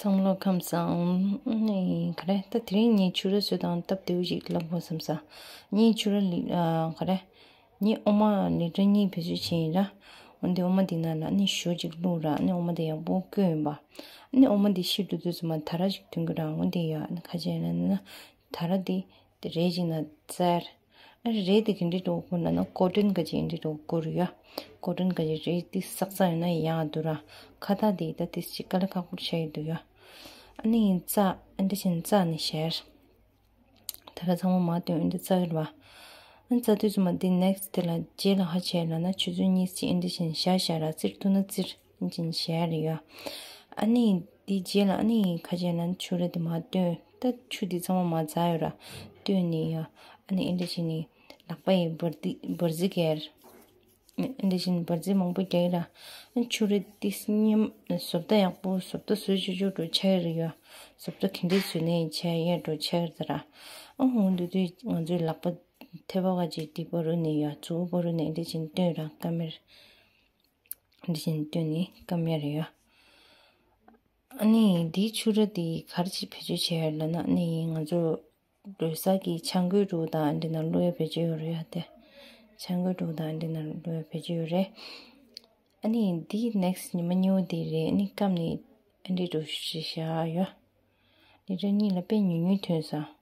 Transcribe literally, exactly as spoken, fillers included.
བསམ་བློ་ཁམས་བཟང་ནི་ག་རེ། ད་དེ་རིང་ངས་ཕྱུ་ར་བཟོས་དང་སྟབས་བདེ་བོ་ཞིག་ལབ་དགོས་བསམ་ས། ངས་ཕྱུ་ར་ལི་ཨ་ག་རེ། ངས་འོ་མ་ལི་ཊར་གཉིས་བེད་སྤྱོད་བྱས་ཡིན་ར། འོན་ཏེ་འོ་མ་འདི་ནང་ལ་ནི་ཞོ་ཅིག་བླུགས་ར། ནི་འོ་མ་འདི་ཡག་པོ་བསྐོལ་ཡིན་པ། ནི་འོ་མ་འདི་ཤི་འགྲོ་དུས་ཙམ་པ་དར་ར་ཞིག་ཐོན་གི་ར། འོན་ཏེ་ཡ་ནི་ཁ་ཆེ་ན་ནི་དར་ར་འདི་རས་ཅིག་ནང་བཙལ། ཨ་རས་དེ་ག་འདྲ་འདྲ་བོ་བསྐོར་ལབ་ན་ཀོ་ཊོན་ག་ཅིག་འདྲ་འདྲ་བོ་བསྐོར་ཡ། ཀོ་ཊོན་ག་ཅིག་རས་དེ་སག་སག་ཡོད་ན་ཡག་འདུག་ར། ཁ་བཏགས་དེ་ད་དེ་ཅིག་དཀའ་ལས་ཁག་པོ་ཆགས་ཡི་འདུག་ཡ། ཨ་ནི་རྩ་ཨ་འདྲ་བྱས་ནས་རྩ་ནས་བཞར། ད་ལྟ་ཚང་མ་མར་བཏོན་ཨ་འདྲ་རྩ་གི་ར་བ། ཨ་རྩ་དུས་ཙམ་པ་འདི་ནེག་སི་དེ་ལ་རྗེས་ལ་ཧ་ཆེ་ལབ་ན་ཆུ་ཚོད་གཉིས་ཅིག་ཨ་འདྲ་བྱས་ནས་བཞར་བཞར་ར། བཙིར་ཐུབ་ན་བཙིར། ཅིན་བཞག་ཡ་རེད་ཡ། ཨ་ནི་འདི་རྗེས་ལ་ཨ་ནི་ཁ་ཆེ་ན་ཆུ་ར་དེ་མར་བཏོན། ད་ཆུ་འདི་ཚང་མ་མར་འཛག་ཡོད་ར། བཏོན་ནས་ཡ། ཨ་ནི་ཨེ་འདྲ་བྱས་ནས་ལག་པ་ཡི་འབར་རྫི་འབར་རྫི་བརྒྱབ། ཨེ་འདྲ་བྱས་ནས་འབར་རྫི་མང་པོ་རྒྱག་ཡ་ར། ཨ་ཆུ་ར་དེ་སྙམ་བཟོ་ལྟ་ཡག་པོ་བཟོ་ལྟ་བཟོ་ཆོག་ཆོག་འགྲོ་ཆགས་ཡ་རེད་ཡ། བཟོ་ལྟ་ག་འདྲས་བཟོས་ནས་བྱས་ཡ་འགྲོ་ཆགས་ཡ་ར། ཨ་འོང་དུས་དུས་ང་ཚོའི་ལག་པ་ཐལ་བ་ག་ཅིག་དེ་བར་རུ་ནས་ཡ་མཛུབ་བར་རུ་ནས་ཨེ་འདྲ་བྱས་ནས་བཏོན་ར་ཀ་མེར། འདི་བཞིན་བཏོན་ནས་སྐམ་ཡ་རེད་ཡ། ཨ་ནི་འདིའི་ཕྱུ་ར་འདི་ག་རེ་ཅིག་བེད་སྤྱོད་བྱས་ཡོད་ལབ་ན། ཨ་ནི་ང་ཚོ་ལོ་གསར་གྱི་ཆང་གོས་འདྲ་བོ་དང་འདི་ནང་བླུག་ཡ་བེད་སྤྱོད་ཡོད་རེད་ཡ། དེ་ཆང་གོས་འདྲ་བོ་དང་འདི་ནང་བླུག་ཡ་བེད་སྤྱོད་ཡོད་རེད། ཨ་ནི་འདི་ནེག་སི་ཉི་མ་གཉིས་པ་འདི་རེད། ཨ་ནི་སྐམ་ནས་ཨ་འདི་འདྲ་བོ་ཞིག་བཞག་ཡོད། ལི་ཊར་གཉིས་ལ་དཔེ་ཉུང་ཉུང་ཐོན་སོང་།